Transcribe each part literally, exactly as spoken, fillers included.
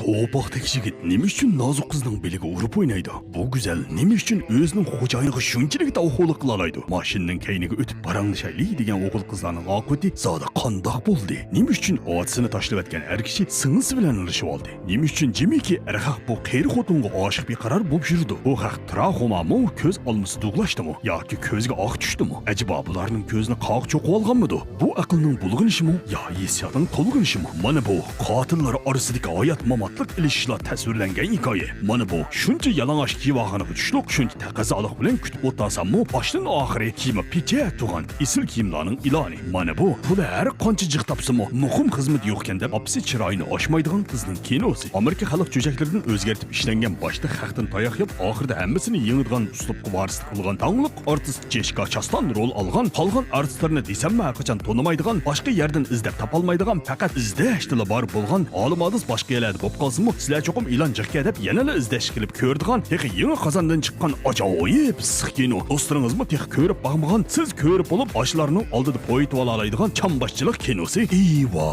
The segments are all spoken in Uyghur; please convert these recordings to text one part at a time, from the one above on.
بۇ پاختەك يىگىت نېمە ئۈچۈن نازۇك قىزنىڭ بېلىگە ئۇرۇپ ئوينايدۇ؟ بۇ گۈزەل نېمە ئۈچۈن ئۆزىنىڭ خوجايىنىغا شۇنچىلىك داۋخورلۇق قىلالايدۇ؟ ماشىنىنىڭ كەينىگە ئۆتۈپ پاراڭلىشايلى دېگەن ئوغۇل قىزلارنىڭ ئاقىۋىتى زادى قانداق بولدى؟ نېمە ئۈچۈن ئاتىسىنى تاشلىۋەتكەن ئەر كىشى سىڭلىسى بىلەن ئېلىشىۋالدى؟ نېمە ئۈچۈن جىمىكى ئەر خەق بۇ قېرى خوتۇنغا ئاشىق بىقارار بولۇپ يۈرىدۇ؟ بۇ خەق تراخومامۇ، كۆز ئالمىسى دۇغلاشتىمۇ ياكى كۆزگە ئاق چۈشتىمۇ؟ ئەجەبا بۇلارنىڭ كۆزىنى قاغا چوقۇۋالغانمىدۇ؟ بۇ ئەقىلنىڭ بۇلغىنىشىمۇ يا ھېسسىياتنىڭ تولغىنىشىمۇ؟ مانا بۇ قاتىللار ئارىسىدىكى ھايات-ماماتلىق ئېلىشىشلار تەسۋىرلەنگەن ھېكايە. مانا بۇ شۇنچە يالىڭاچ كىيىۋالغانغا چۈشلۈك، شۇنچە تەقەززالىق بىلەن كۈتۈپ ئولتۇرساممۇ، باشتىن ئاخىرى كىيما پېچە تۇغان ئېسىل كىيىملارنىڭ ئېلانى. مانا بۇ پۇلى ھەر قانچە جىق تاپسىمۇ، مۇقىم خىزمىتى يوقكەن دەپ ئاپىسى چىرايىنى ئاچمايدىغان قىزنىڭ كىنوسى. ئامېرىكا خەلق چۆچەكلىرىدىن ئۆزگەرتىپ ئىشلەنگەن، باشتا خەقتىن تاياق يەپ، ئاخىرىدا ھەممىسىنى يېڭىدىغان ئۇسلۇبقا ۋارىسلىق قىلغان داڭلىق ئارتىس جېشكا چاستان رول ئالغان، قالغان ئارتىسلىرىنى دېسەممۇ ھەرقاچان تونۇمايدىغان، باشقا يەردىن ئىزدەپ تاپالمايدىغان، پەقەت ئىزدەشتىلا بار بولغان، ئالىم ئادىس باشقا يەرلەردە بولۇپ قالسىمۇ، سىلەر چوقۇم ئېلان جىقكەن دەپ يەنىلا ئىزدەشكە كېلىپ كۆرىدىغان، تېخى يېڭى قازاندىن چىققان ئاجايىپ ئىسسىق كىنو. دوستلىرىڭىزمۇ تېخى كۆرۈپ باقمىغان، سىز كۆرۈپ بولۇپ، ئاشۇلارنىڭ ئالدىدا پويتىۋالالايدىغان چامباشچىلىق كىنوسى. ئىۋا!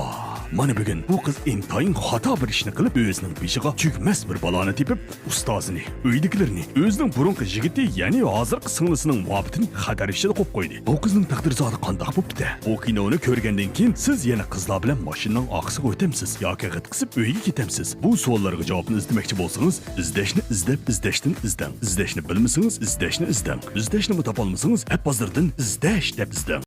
مانا بۈگۈن بۇ قىز ئىنتايىن خاتا بىر ئىشنى قىلىپ، ئۆزىنىڭ بېشىغا چۆكمەس بىر بالانى تېپىپ، ئۇستازىنى، ئۆيدىكىلىرىنى، ئۆزىنىڭ بۇرۇنقى يىگىتى، يەنى ھازىرقى سىڭلىسىنىڭ مۇھەببىتىنى خەتەر ئىچىدە قويۇپ قويدى. بۇ قىزنىڭ تەقدىرى زادى قانداق بوپتۇ-دە؟ بۇ كىنونى كۆرگەندىن كېيىن سىز يەنە قىزلار بىلەن ماشىنىنىڭ ئارقىسىغا ئۆتەمسىز ياكى غىت قىسىپ ئۆيگە كېتەمسىز؟ بۇ سوئاللارغا جاۋابنى ئىزدىمەكچى بولسىڭىز، ئىزدەشنى ئىزدەپ، ئىزدەشتىن ئىزدەڭ. ئىزدەشنى بىلمىسىڭىز، ئىزدەشنى ئىزدەڭ. ئىزدەشنىمۇ تاپالمىسىڭىز، ئەپ بازىرىدىن ئىزدەش دەپ ئىزدەڭ.